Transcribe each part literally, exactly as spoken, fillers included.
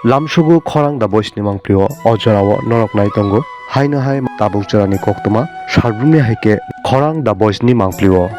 Lamsugo khorang da boisni mangpli o, o jora o norok nai tongo. Haino hai tabuk jora ni koktwma, salbrumni hai khe khorang da boisni mangpli o.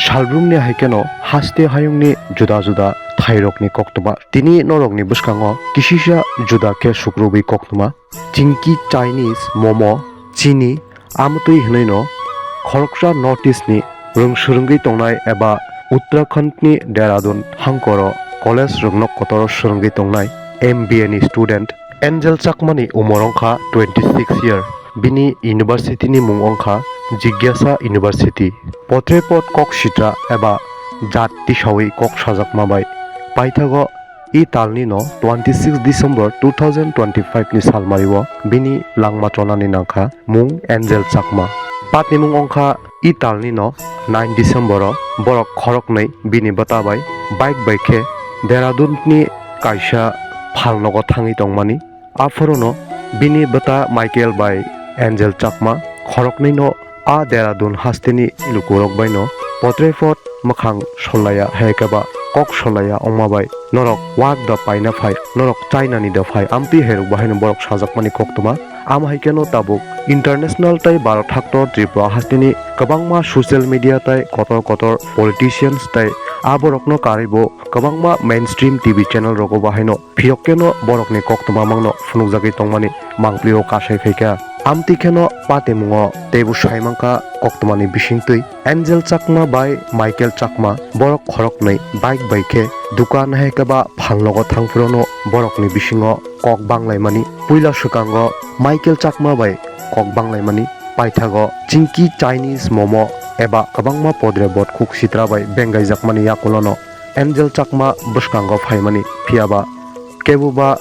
Salbrumni hai kheno haste hayungni juda juda thairokni koktwma. Tini norokni bwskango kisisa juda khe sukrubwi koktwma. Chingki Chinese momo, chini, amtwi hwnwino khoroksa North East ni rwng swrwngwi tongnai eba Uttarakhand ni Dehradun hangkoro college rwngno kotoro swrwngwi tongnai M B A ni student Angel Chakma ni umor wngkha twenty six year. Bini university ni mung wngkha Jigyasa University. Potrepot kok sitra eba jat tisawi kok sajakma bai paithago E talni no twenty six December two thousand twenty five ni salmari o bini langma chonani nangkha mung Angel Chakma. Patni mung wngkha e talni no nine December o borok khoroknwi bini bwta bai bike bai khe Dehradun ni kaisa phalnogo thangwi tongmani. Aphorono bini bwta Michael bai Angel Chakma khoroknwino a Dehradun hasteni lukurok baino potrepot mwkhang solaya hai khe ba kok solaya wngma bai norok wak da paina phai, norok chainani da phai, amtwi hai rok bahaino borok sajakmani koktwma. Amo hai kheno tabuk international tei Bharat haktor Tripura hasteni kwbangma social media tei kotor kotor politicians tei aborokno karwi bo kwbangma mainstream T V channel rogo bahaino phiyokkeno borokni koktwma mangno phunukjagwi tongmani mangpli o kasai phaikha. Amtwi kheno patimungo teibo saimankha koktwmani bisingtwi Angel Chakma bai Michael Chakma borok khoroknwi bike bai khe dukan hai khe ba phalnogo thangphuru no borokni bisingo kok banglaimani. Puila swkango Michael Chakma bai kok banglaimani, paithago Chingki Chinese momo eba kwbangma podre bot khuk sitra bai bengaijakmani yakulono Angel Chakma bwskango phaimani, phiyaba keboba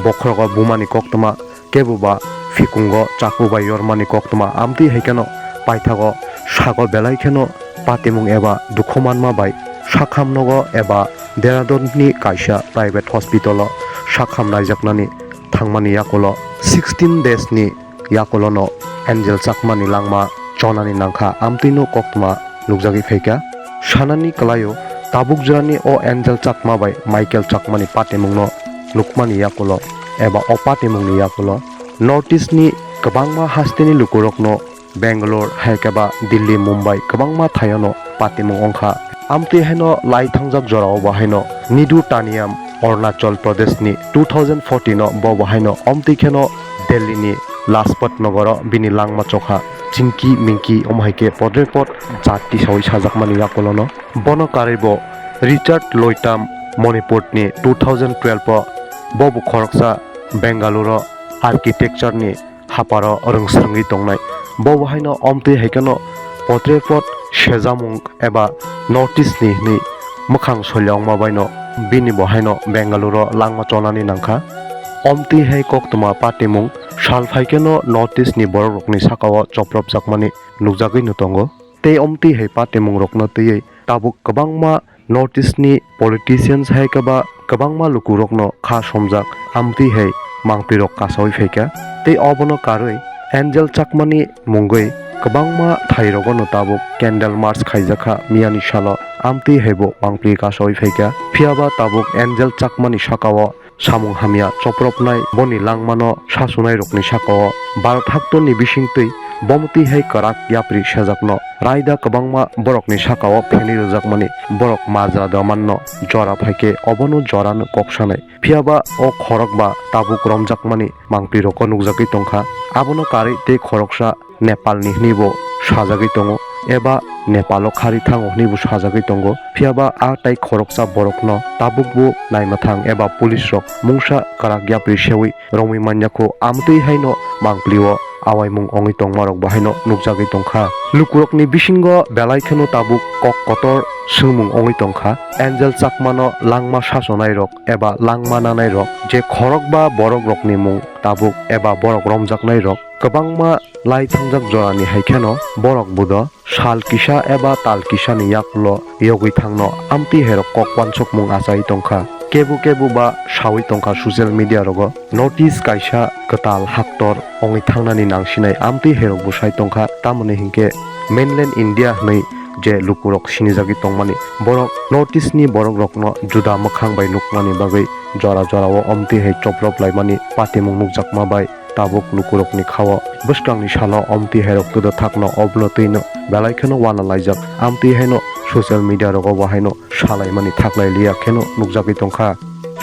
bokhrogo bumani koktwma, keboba phikungo chaku bai yormani koktwma, amtwi hai kheno paithago sago belai kheno patimung eba dukhu manma bai sakham nogo eba Dehradun ni kaisa private hospital o sakham naijaknani thangmani yakulo sixteen days ni yakulono Angel Chakmani langma chonani nangkha, amtwino koktwma nukjagwi phaikha. Sanani kwlaio, tabuk jorani o Angel Chakma bai Michael Chakmani patimungno nukmani yakulo eba o patimungni yakulo North East ni kwbangma hasteni lukurokno Bangalore, hai khe ba Delhi, Mumbai kwbangma thaiono patimung wngkha. Amtwi haino lai thangjak jorao bo haino Nidu Taniam, Arunachal Pradesh ni two thousand fourteen o bo bo haino omtwi kheno Delhi ni Lajpat Nagar o bini langma chokha Chingki Mingki, omo hai khe podrepot jat tisawi sajakmani yakulono. Bono karwi bo Richard Loitam, Manipur ni two thousand twelve o bo bo khoroksa Bangalore o architecture ni haparo rwngswrwngwi tongnai. Bo bo haino omtwi hai kheno potrepot sejamung eba North East ni hwnwi mwkhang solyongma baino bini bo haino Bangalore o langma chonani nangkha. Omtwi hai koktwma patimung sal phai kheno North East ni borok rokni sakao chopropjakmani nukjagwi no tongo. Tei omtwi hai patimung rokno twiwi tabuk kwbangma North East ni politicians hai khe ba kwbangma lukurokno kha somjak, amtwi hai mangpirok kasawi phaikha. Tei obono karwi Angel Chakmani mungwi kwbangma thairogo no tabuk candle march khaijakha miyani salo, amtwi hai bo mangpri kasawi phaikha. Phiyaba tabuk Angel Chakmani sakao samung hamya chopropnai, boni langmano sasunai rokni sakao Bharat haktorni bisingtwi bomtwi hai kwrak yapri sejakno raida kwbangma borokni sakao phenwi rwjakmani borok majra da manno jora phaikhe obono jorano kok sanai. Phiyaba o khorokba tabuk romjakmani mangprirokno nukjagwi tongkha. Abono karwi tei khoroksa Nepalni hwnwi bo sajagwi tongo, eba Nepalo khari thango hwnwi bo sajagwi tongo. Phiyaba a tai khoroksa borokno tabukbo naimathang eba police rok mungsa kwrak yapri sewi romwi manya kho, amtwi haino mangpli o awaimung ongwi tongmarok bo haino nukjagwi tongkha. Lukurokni bisingo belai kheno tabuk kok kotor swngmung ongwi tongkha. Angel Chakmano langma sachonai rok eba langma nanai rok je khorokba borok rokni mung tabuk eba borok romjaknai rok kwbangma lai thangjak jorani hai kheno borok budo sal kisa eba tal kisani yakulo yogwi thangno amtwi herok kok wansukmung achai tongkha. Kebu kebu ba sawi tongkha social media rogo, notice kaisa kwtal haktor ongwi thangnani nangsinai amtwi herok bwsai tongkha, tamoni hinkhe mainland India hwnwi je lukurok sinijagwi tongmani. Borok North East ni borokrokno juda mwkhang bai nukmani bagwi jora jorao omtwi hai choprop laimani patimung nukjakma bai tabuk lukurokni khao. Bwskangni salo omtwi hairok twdo thakno obono twino belai kheno uana laijak. Amtwi haino social media rogo bo haino salaimani thaklai liya kheno nukjagwi tongkha.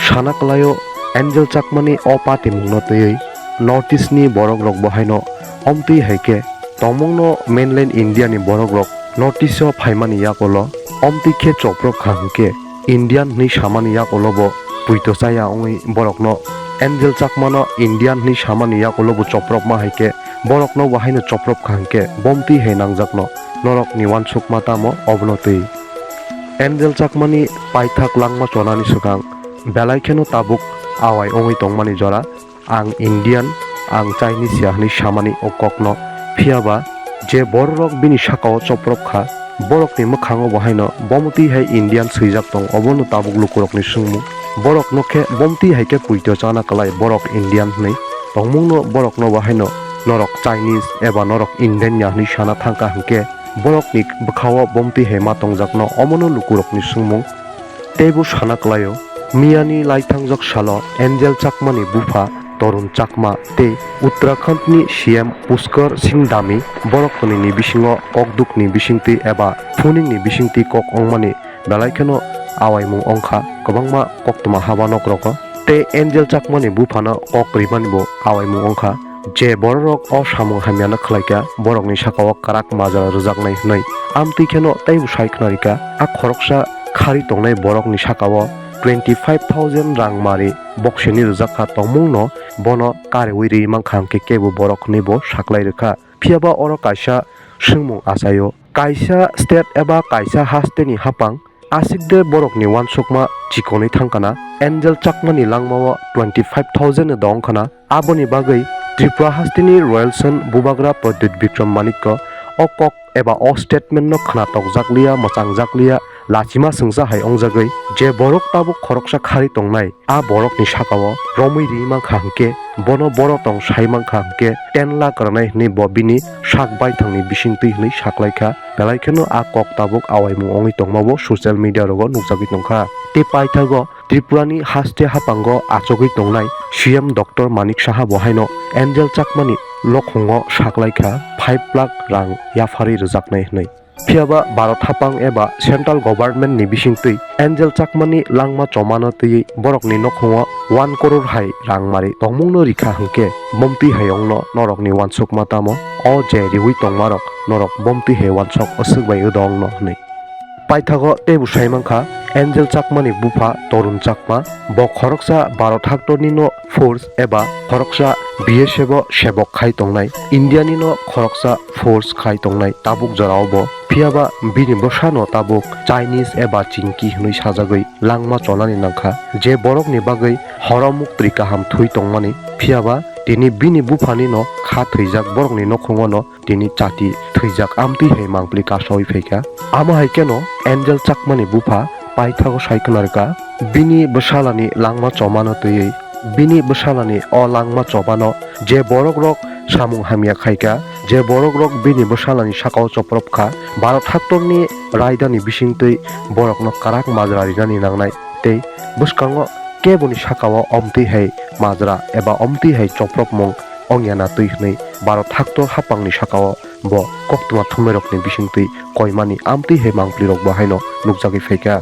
Sana kwlaio Angel Chakmani o patimungno twiwi North East ni borokrok bo haino omtwi hai khe tongmungno mainland India ni borokrok North East o phaimani yakulo omtwi khe choprok kha hwnkhe Indian hwnwi samani yakulo bo puito chaya wngwi borokno Angel Chakmano Indian hwnwi samani yakulo bo chopropma hai khe borokno bo haino choprop kha hwnkhe bomtwi hai nangjakno norokni uansukma tamo obono twi. Angel Chakmani paithak langma chonani swkang belai kheno tabuk awai wngwi tongmani jora, "Ang Indian, ang Chinese ya," hwnwi samani o kokno. Phiya ba je bororok bini sakao choprop kha, borokni mwkhango bo haino bomtwi hai Indian swijak tong, obono tabuk lukurokni swngmung. Borokno khe bomtwi hai khe puito chana kwlai borok Indian hwnwi tongmungno borokno bo haino norok Chinese eba norok Indian ya hwnwi sana thangkha hwnkhe borokni bwkhao bomtwi hai ma tongjakno omono lukurokni swngmung. Teibo sana kwlaio, miyani laithangjak salo Angel Chakmani bupha Torun Chakma tei Uttarakhand ni C M Pushkar Singh Dhami borok hwnwi ni bisingo kokduk ni bisingtwi eba phuning ni bisingtwi kok wngmani belai kheno awaimung wngkha kwbangma koktwma haba nokrogo. Tei Angel Chakmani buphano kok rimani bo awaimung wngkha. Je bororok o samung hamyano khlaikha, borokni sakao kwrak majra rwjaknai hwnwi. Amtwi kheno teibo sai khwnarikha, a khoroksa khari tongnai borokni sakao twenty five thousand rang mari boksini rwjakha tongmungno bono kariwi ri mankha hwnkhe kebo borok hwnwi bo saklai rwkha. Phiyaba oro kaisa swngmung achaio. Kaisa state eba kaisa hasteni hapang aswk de borokni uansukma chikonwi thangkana. Angel Chakmani langmao twenty five thousand ni dong khana. Aboni bagwi Tripura hasteni Royal Sen Bubagra Pradyut Bikram Manikko o kok eba o statement no khna tokjakliya, mwchangjakliya, lachima swngsa hai ongjagwi je borok tabuk khoroksa khari tongnai, a borokni sakao romwi ri mankha hwnkhe, bono boro tong sai mankha hwnkhe, ten lakh rwnai hwnwi bo bini sak baithangni bisingtwi hwnwi saklaikha. Belai kheno a kok tabuk awaimung wngwi tongmabo social media rogo nukjagwi tongkha. Tei paithago Tripurani haste haphango achugwi tongnai C M Doctor Manik Saha bo haino Angel Chakmani nokhungo saklaikha five lakh rang yapharwi rwjaknai hwnwi. Phiyaba Bharat haphang eba central government ni bisingtwi Angel Chakmani langma chomano twiwi borokni nokhungo one crore hai rang mari tongmungno rikha hwnkhe, bomtwi hai wngno norokni uansukma tamo? O je riwi tongmarok norok bomtwi hai uansok aswk bai wdongno hwnwi. Paithago teibo sai mankha, Angel Chakmani bupha Torun Chakma, bo khoroksa Bharat haktornino force eba khoroksa B S F o sebok khai tongnai, India nino khoroksa force khai tongnai tabuk jorao bo. Phiyaba bini bwsano tabuk Chinese eba Chingki hwnwi sajagwi langma chonani nangkha. Je borokni bagwi horo muktri kaham thwi tongmani, phiyaba tini bini buphanino kha thwijak borokni nokhungono tini chati thwijak amtwi hai mangpli kasaui phaikha. Amo hai kheno Angel Chakmani bupha paithago sai khwnarkha, bini bwsalani langma chomano twiwi, bini bwsalani o langma chobano je borokrok samung hamya khaikha, je borokrok bini bwsalani sakao chopropkha, Bharat haktorni raidani bisingtwi borokno kwrak majra rinani nangnai tei bwskango keboni sakao omtwi hai majra eba omtwi hai chopropmung ongya na twi hwnwi Bharat haktor haphangni sakao bo koktwma thumairokni bisingtwi koimani amtwi hai mangpli rokbo haino nukjagwi phaikha.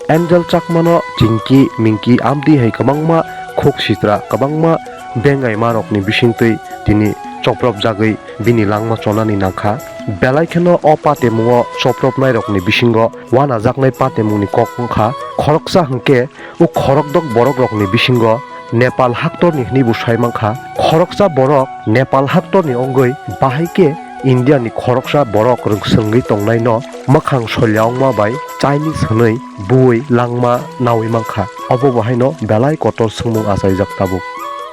Angel Chakmano Chingki Mingki amtwi hai kwbangma khuk sitra, kwbangma bengaimarokni bisingtwi tini chopropjagwi bini langma chonani nangkha. Belai kheno o patimungo chopropnairokni bisingo uanajaknai patimungni kok wngkha khoroksa hwnkhe o khorokdok borokrokni bisingo Nepal haktorni hwnwi bo sai mankha. Khoroksa borok Nepal haktorni wngwi bahai khe Indiani khoroksa borok rwngswngwi tongnaino mwkhang solya wngma bai Chinese hwnwi buwi langma naui mankha. Obo bo haino belai kotor swngmung achaijak tabuk.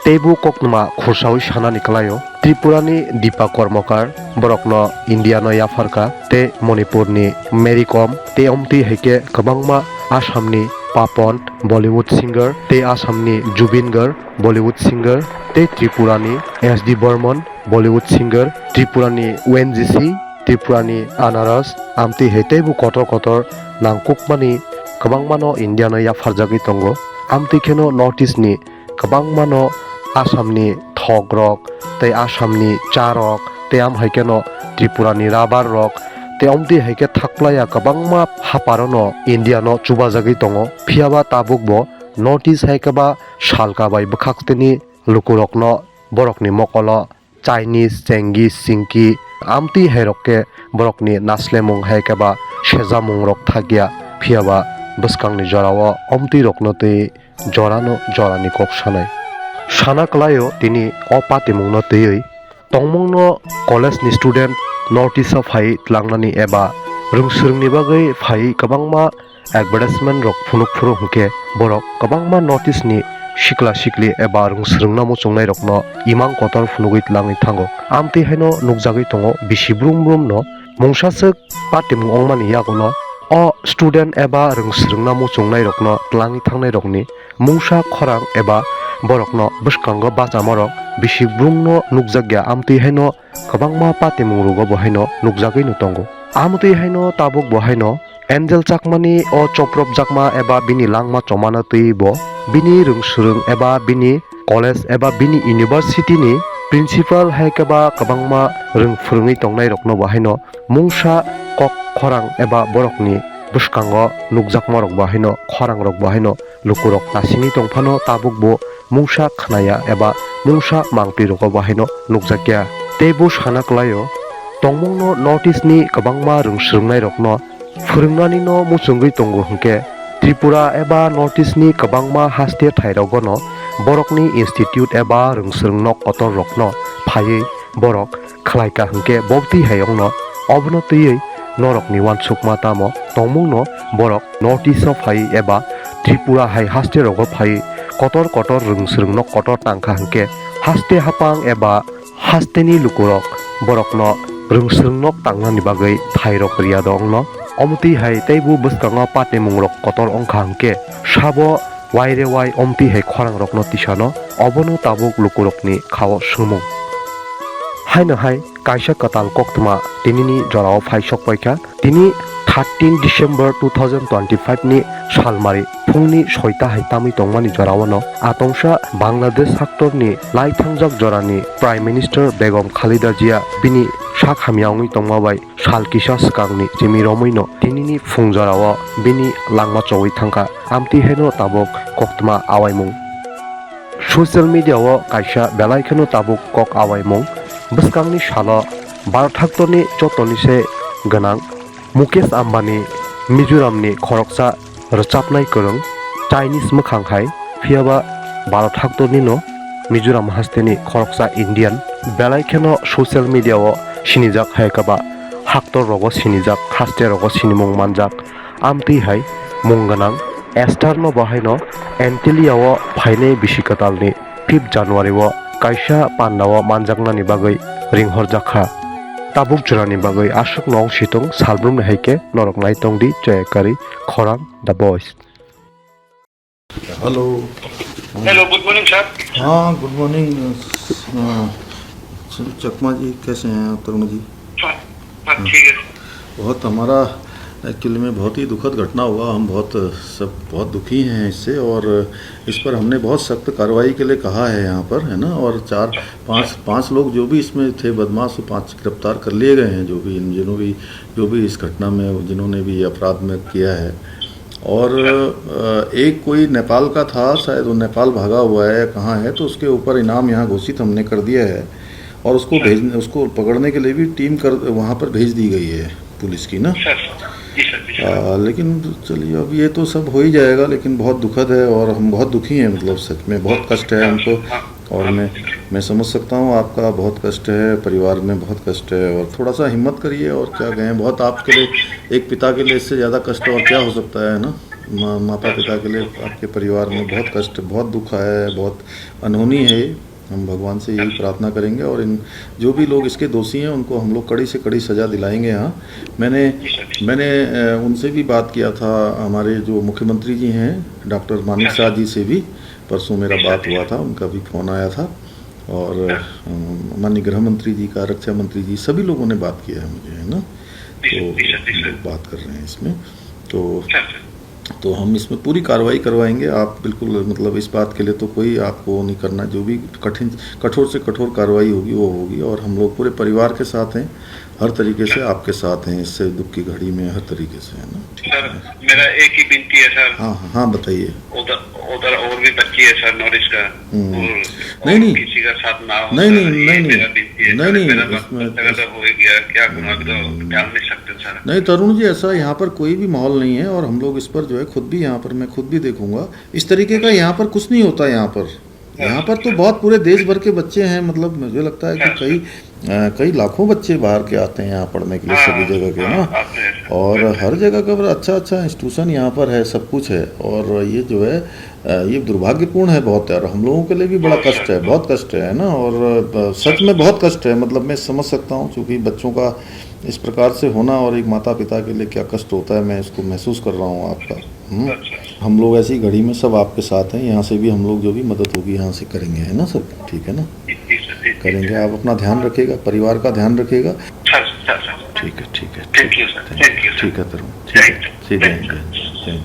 Teibo koktwma khursaui sanani kwlaio, Tripurani Deepa Karmakar, borokno Indiano yapharkha, tei Manipurni Mary Kom, tei omtwi hai khe kwbangma Assamni Papon, Bollywood singer, tei Assamni Zubeen Garg, Bollywood singer, tei Tripurani S D Burman, Bollywood singer, Tripurani O N G C, Tripurani anaros, amtwi hai teibo kotor kotor nangkukmani kwbangmano Indiano yapharjagwi tongo. Amtwi kheno North East ni kwbangmano Assamni thok rok tei Assamni cha rok tei am hai kheno Tripurani rabar rok tei amtwi hai khe thakplaya kwbangma haparano Indiano chubajagwi tongo. Phiyaba tabukbo North East hai khe ba salka bai bwkhaktwini lukurokno borokni mokolo Chinese, Chinese, Chinky, amtwi hai rok khe borokni naslemung hai khe ba sejamungrok thakya, phiyaba bwskangni jorao omtwi rokno twi jorano jorani kok sanai. Sana kwlaio tini o patimungno twiwi tongmungno college ni student North East o phai tlangnani eba rwng swrwngni bagwi phai kwbangma advertisement rok phunuk phuru hwnkhe borok kwbangma North East ni sikla sikli eba rwng swrwngna muchungnai rokno imang kotor phunugwi tlangwi thango. Amtwi haino nukjagwi tongo bisi brum brum no mungsa swk patimung ongmani yagulo o student eba rwng swrwngna muchungnai rokno tlangwi thangnai rokni mungsa khorang eba borokno bwskango bachama rok bisi brum no nukjakya amtwi haino kwbangma patimung rogo bo haino nukjagwi no tongo. Amtwi haino tabuk bo haino Angel Chakmani o chopropjakma eba bini langma chomano twi bo bini rwng swrwng eba bini college eba bini university ni principal hai khe ba kwbangma rwng phwrwngwi tongnai rokno bo haino mungsa kok khorang eba borokni bwskango nukjakma rok bo haino khorang rok bo haino lukurok nasingwi tongphano tabukbo mungsa khnaya eba mungsa mangtwi rogo bo haino nukjakya. Tei bo sana kwlaio, tongmungno North East ni kwbangma rwng swrwngnairokno phwrwngnanino muchungwi tongo hwnkhe, Tripura eba North East ni kwbangma haste thairogono borokni institute eba rwng swrwngno kotorrokno phaiwi borok khlaika hwnkhe bobtwi hayokno obono twiwi norokni uansukma tamo tongmungno borok North East o phai eba Tripura hai haste rogo phai kotor kotor rwng swrwngno kotor tangkha hwnkhe haste hapang eba hasteni lukurok borokno rwng swrwngno tangnani bagwi thairok riya dongno. Omtwi hai teibo bwskango patimungrok kotor wngkha hwnkhe sabo waire wai omtwi hai khorangrokno tisano obono tabuk lukurokni khao swngmung. Haino hai kaisa kwtal koktwma tinini jorao phai sok paikha. Tini thirteen December two thousand twenty-five ni salmari phungni soita hai tamwi tongmani joraono atongsa Bangladesh haktorni laithangjak jorani Prime Minister Begum Khaleda Zia bini sak hamya wngwi tongma bai sal kisa swkangni chimi romwino tinini phung jorao bini langma chowi thangkha. Amtwi haino tabuk koktwma awaimung. Social media o kaisa belai kheno tabuk kok awaimung. Bwskangni salo Bharat haktorni jotoni se gwnang Mukesh Ambani Mizoramni khoroksa rwchapnai kwrwng Chinese mwkhang hai, phiyaba Bharat haktornino Mizoram hasteni khoroksa Indian. Belai kheno social media o sinijak hai kaba haktor rogo sinijak, haste rogo sinimung manjak. Amtwi hai mung gwnang Esther no bo haino Antalya o phainai bisi kwtalni fifth January o kaisa panda o manjaknani bagwi ringhorjak kha. Tabuk jwnani bagwi aswk no wng situng salbrumni hai khe norok nai tong di Joya Kari khorang The Voice. Hello. Hello, good morning, sir. हाँ, good morning. अ, चकमा जी, कैसे हैं आप, तरुण जी? हाँ, हाँ, हाँ। ठीक है। बहुत हमारा एक्चुअली में बहुत ही दुखद घटना हुआ। हम बहुत सब बहुत दुखी हैं इससे, और इस पर हमने बहुत सख्त कार्रवाई के लिए कहा है यहाँ पर, है ना। और चार, पांच, पांच लोग जो भी इसमें थे बदमाश, वो पांच गिरफ्तार कर लिए गए हैं, जो भी इन, जिन्हों भी, जो भी इस घटना में, जिन्होंने भी ये अपराध में किया है। और अ, एक कोई नेपाल का था, शायद वो नेपाल भागा हुआ है, कहाँ है, तो उसके ऊपर इनाम यहाँ घोषित हमने कर दिया है। और उसको भेज, उसको पकड़ने के लिए भी टीम कर, वहाँ पर भेज दी गई है पुलिस की ना। सर, जी सर, जी सर। अ, लेकिन चलिए, अब ये तो सब हो ही जाएगा, लेकिन बहुत दुखद है और हम बहुत दुखी हैं, मतलब, सच में बहुत कष्ट है हमको। हाँ, और हाँ। मैं, मैं समझ सकता हूँ, आपका बहुत कष्ट है, परिवार में बहुत कष्ट है, और थोड़ा सा हिम्मत करिए। और क्या कहें, बहुत आपके लिए, एक पिता के लिए इससे ज़्यादा कष्ट और क्या हो सकता है ना। माँ, माता पिता के लिए आपके परिवार में बहुत कष्ट, बहुत दुख आया है, बहुत अनहोनी है। हम भगवान से यही प्रार्थना करेंगे और इन जो भी लोग इसके दोषी हैं, उनको हम लोग कड़ी से कड़ी सज़ा दिलाएंगे। यहाँ मैंने, मैंने, अ, उनसे भी बात किया था, हमारे जो मुख्यमंत्री जी हैं, डॉक्टर मानिक साह जी से भी परसों मेरा बात हुआ था, उनका भी फ़ोन आया था। और अम, माननीय गृह मंत्री जी का, रक्षा मंत्री जी, सभी लोगों ने बात किया है मुझे, है ना? तो हम लोग बात कर रहे हैं इसमें। तो तो हम इसमें पूरी कार्रवाई करवाएंगे। आप बिल्कुल, मतलब, इस बात के लिए तो कोई आपको नहीं करना, जो भी कठिन, कठोर से कठोर कार्रवाई होगी, वो होगी। और हम लोग पूरे परिवार के साथ हैं, हर तरीके से आपके साथ हैं, इससे दुख की घड़ी में हर तरीके से, है ना? सर, मेरा एक ही विनती है, सर। हाँ, हाँ, हाँ, बताइए। उधर, उधर और भी बच्ची है, सर, नॉरिश का। हम्म। और, नहीं, और नहीं। किसी का साथ ना हो, नहीं, सर, नहीं, ये नहीं, नहीं। मेरा विनती है, नहीं, सर, नहीं, मेरा इसमें, बच्चा का इस- तो हो ही गया, क्या करूँ, अभी तो हम्म। डाल नहीं सकते, सर। नहीं, तरुण जी, ऐसा यहाँ पर कोई भी माहौल नहीं है और हम लोग इस पर जो है, खुद भी यहाँ पर, मैं खुद भी देखूंगा। इस तरीके का यहाँ पर कुछ नहीं होता। यहाँ पर, यहाँ पर तो बहुत पूरे देश भर के बच्चे हैं, मतलब, मुझे लगता है कि कई, अ, कई लाखों बच्चे बाहर के आते हैं यहाँ पढ़ने के लिए, सभी जगह के ना। और हर जगह का बड़ा अच्छा अच्छा इंस्टीट्यूशन यहाँ पर है, सब कुछ है। और ये जो है, अ, ये दुर्भाग्यपूर्ण है बहुत, और हम लोगों के लिए भी बड़ा कष्ट है, बहुत कष्ट है ना। और अ, सच में बहुत कष्ट है, मतलब, मैं समझ सकता हूँ, क्योंकि बच्चों का इस प्रकार से होना और एक माता पिता के लिए क्या कष्ट होता है, मैं इसको महसूस कर रहा हूँ आपका। हम्म? हम लोग ऐसी घड़ी में सब आपके साथ हैं, यहाँ से भी हम लोग जो भी मदद होगी, यहाँ से करेंगे, है ना सर? ठीक है ना? करेंगे। आप अपना ध्यान रखिएगा, परिवार का ध्यान रखिएगा। ठीक है, ठीक है, ठीक है। ठीक है, तरुण। ठीक है, ठीक है। जय हिंद।